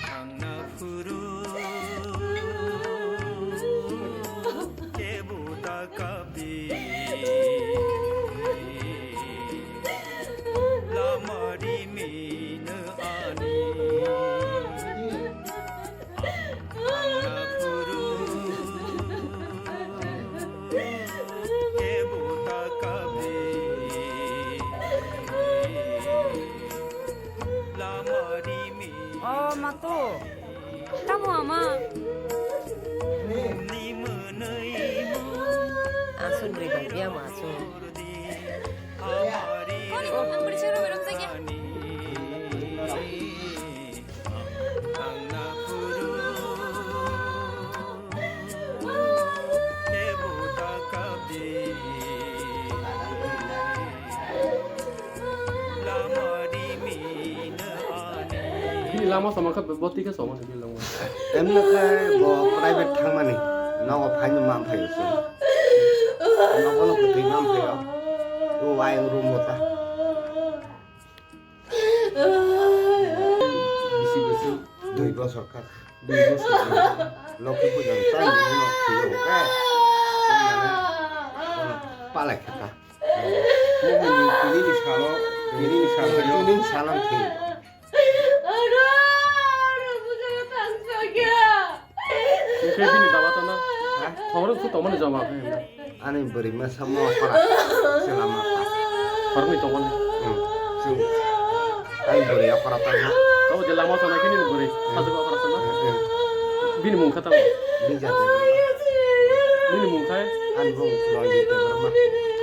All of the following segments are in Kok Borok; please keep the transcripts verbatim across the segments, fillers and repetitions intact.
Thangna phuru kebo ta kabi lama rimino ani. Thangna phuru kebo ta kabi lama rimino. O mato, tamo ama? Asun ri bai biya ma asun. Koni ang periksa rumah rumah saja. Bini lama sama kha bo twi khe sama ni bini lama. Emno khe bo private thangmani nogo phaino ma phaio se. Nogo no kwtwi ma phaio. O ayang room hota. Bisi bisi dui bosor kha. Dui bosor. Lokhi puja tang ni no phiyo ka. Palai kha ta. Tini ni salo, tini ni salo, tini ni salo thwi. Wngkhe bini baba to na? Ha? Thogro su tongmani joma khe. Ani bwrwi masa mo para. Sela masa. Hormui tongmani. Hmm. Sing. Ani bwrwi okra tangma. Tabo je lama sana khe nini bwrwi. Hmm. Sajak okra sana. Hmm. Bini mung kha tamo? Bija Debbarma. Nini mung khai? Ani mung Lonjit Debbarma.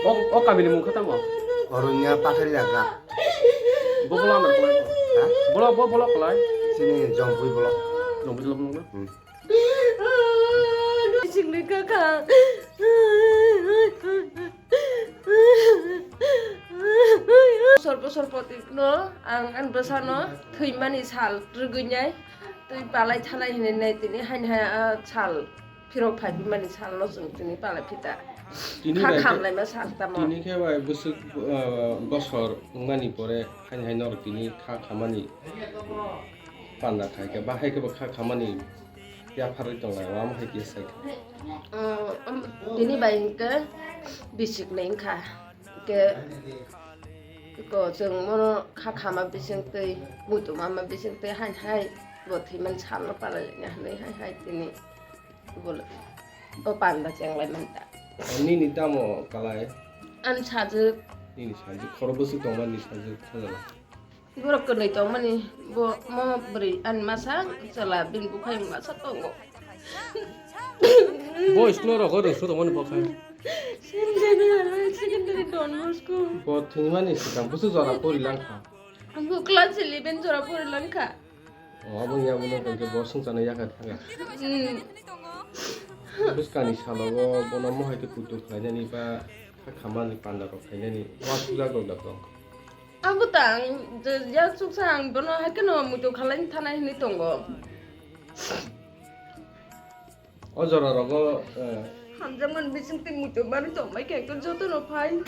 O, o kamini mung kha tamo? Oronya Patharia ga. Bo bola amar kolai bo. Ha? Bola, bo bola kolai. Sini Jompui bola. Jompui bola bola na? Hmm. Singni kaka. Sorpo sorpo tikno ang an bwsano thwimani sal rwgwinai twi palai thalai hinwi nai tini haini hai a sal. Phirok phai bimani salno chwng tini pala phita. Tini kha bai khe, khamlaima sal tamo. Tini khe bai bwswk, ah, bosor wngmani pore haini hai norok tini kha khamani panda khai khe, ba hai khe bo kha khamani yapharwi tonglai, omo hai khe sai khe. Ah, um, tini bai hwnkhe bisik nai wngkha. Hwnkhe eko chwng mono kha khama bisingtwi, muitu mama bisingtwi haini hai bo thwimani salno pala hinwi hai hai tini. Bolo, o panda chenglai manta. Nini tamo kalai? Ani sajwk. Nini sajwk, khoro bwswk tongmani sajwk sajala? Borok kwnwi tongmani, bo mo bwrwi ani masa chwla bini bukhai masa tongo. Bo school rok rwngsu tongmani bo khai? Saint Xavier Higher Secondary Don Bosco. Bo thwimani swkang bwswk jora pori langkha? Ang bo class eleven jora pori langkha. O, abo ya, bono tongkhe bo swngcharno yakar thanga. Hmm. Bwskangni salogo bono mohai khe kutuk khlainani ba kha khamani panda rok khlainani uansukjak rok da tong. Abo ta ang je ya chuksa ang bono hai kheno muitu khalai thana hinwi tongo. O jora rogo, eh, hamjakmani bisingtwi muitu manwi tongbai khe jotono phai.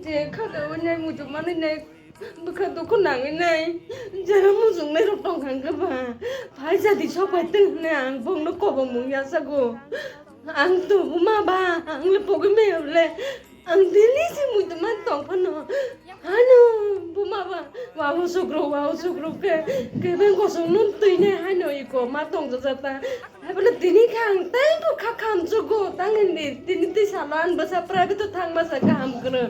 Je kha da wngnai muitu manwi nai bwkha dukhu nangwi nai. Jera muchungnai rok tong kha hwnkhe ba phai jadi sok bai tong hwnwi ang bongno kobongmung yachago. Ang to buma ba ang le pogwi maya le. Ang daily se muitu man tong phano. Hano, buma ba, wa o sukro, wa o sukro ke, ke beng kosong nun tui ne hano iko ma tong jajata. Hai bole tini kha ang tei bo kha kham chugo, tang hindi, tini tei salo an basa private to thang basa kaham kono.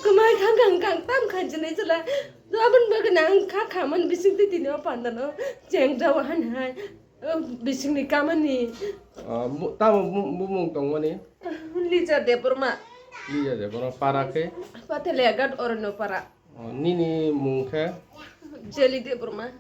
Kumai khang khang khang tam khan jene jela. Do abon bagana ang kha khaman bising tei tini o pandano. Cheng jawa han hai. O, bisingni kamani. Ah, bu-, tamo bu-, bumung tongmani? Lija Debbarma. Lija Debbarma, para khe? Pathaliagat Oronno para. Oh, nini mung khe? Jeli Debbarma.